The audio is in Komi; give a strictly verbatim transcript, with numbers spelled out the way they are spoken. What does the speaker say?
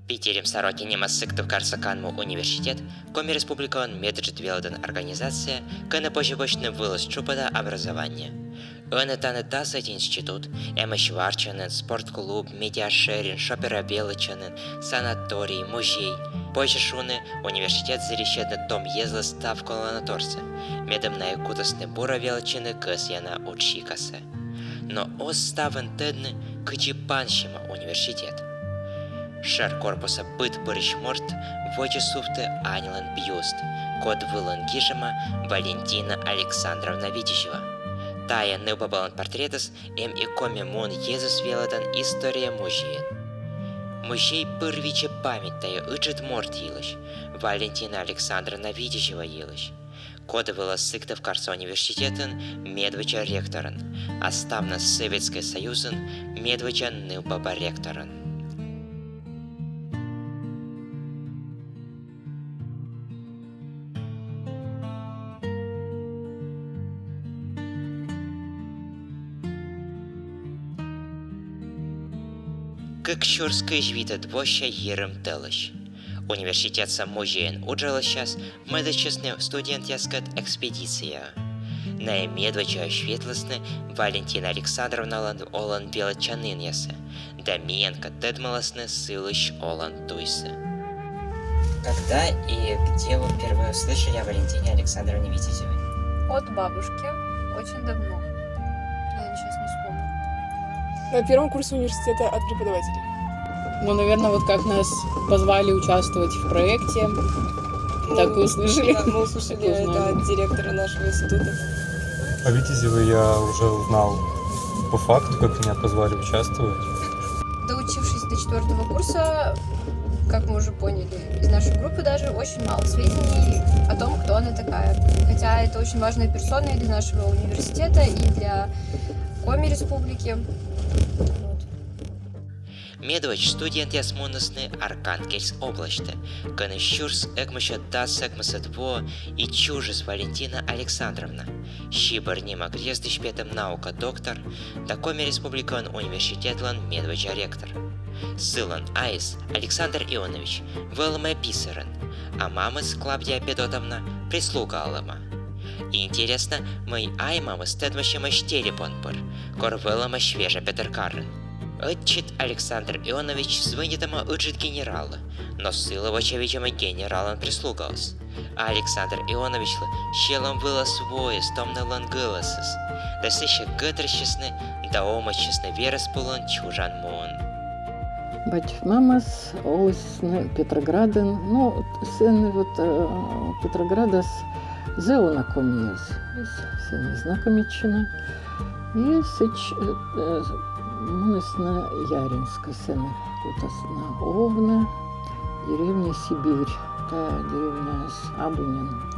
Питирим Сорокинемас Сыктывкарса канму университет — Коми Республикалӧн медыджыд велӧдан организация, кӧні позьӧ босьтны вылыс тшупӧда образование. Ӧні тані дас ӧти институт, эмӧсь варчанін, спортклуб, медиашӧрин, шопервелӧдчанін, санаторий, музей. Позьӧ шуны, университет зілис сетны том йӧзлы став коланаторсӧ, медым найӧ кутісны бура велӧдчыны кӧсъяна удж сикасӧ. Но оз ставӧн тӧдны, кыдзи пансьӧма университет. Шӧр корпусса быд пырысь морт водзӧ сувтӧ аньлӧн бюст, код вылын гижӧма «Валентина Александровна Витязева». Тайӧ нывбабалӧн портретыс эм и Коми муын йӧзӧс велӧдан история музейын. Музей пыр видзӧ память тайӧ ыджыд морт йылысь, Валентина Александровна Витязева йылысь, код вӧлі Сыктывкарса университетын медводдза ректорӧн, а ставнас Сӧветскӧй Союзын медводдза нывбаба ректорӧн. Кык сюрс кызь витӧд вося йирым тӧлысь университетса музейын уджалысьяс мӧдӧдчисны студентъяскӧд экспедицияӧ. Найӧ медводдзаысь ветлісны Валентина Александровналӧн олӧм велӧдчанінъясӧ да миянкӧд тӧдмалісны сылысь олан туйсӧ. Когда и где вы впервые услышали о Валентине Александровне Витязевой? От бабушки. Очень давно. Я сейчас не вспомню. На первом курсе университета от преподавателей. Ну, наверное, вот как нас позвали участвовать в проекте, так и услышали. Да, мы услышали это от директора нашего института. О Витязевой я уже узнал по факту, как меня позвали участвовать. Доучившись до четвёртого курса, как мы уже поняли, из нашей группы даже очень мало сведений о том, кто она такая. Хотя это очень важная персона и для нашего университета, и для Коми Республики. Вот. Медводз студентъяс мунісны Архангельск обласьтӧ, кӧні сюрс ӧкмыссё дас ӧкмысӧд воӧ и чужис Валентина Александровна, Сибӧр нима грездысь петӧм наука доктор да Коми Республикалӧн университетлӧн медводдза ректор. Сылӧн айыс, Александр Ионович, вӧлӧма писарӧн, а мамыс, Клавдия Педотовна, прислугаалӧма. Интереснӧ, мый ай-мамыс тӧдмасьӧмаӧсь телепон пыр, кор вӧлӧмаӧсь вежа Петӧркарын. Ӧтчыд Александр Ионович звӧнитӧма ыджыд генераллы, но сылы вочавидзӧма генераллӧн прислугаыс. А Александр Ионовичлы сьӧлӧм вылас воис том ныллӧн гӧлӧсыс, да сэсся гӧтрасисны да овмӧдчисны верӧс пулӧн чужан муын. Бать-мамыс олісны Петроградын, но сэн вот, э, Петроградас зэв уна комияс, сэн знакомитчыны. И сэтчӧ, э, э, мунісны Яринскӧ, сэн кутасны овны, деревня Сибирь, та деревняыс абу нин.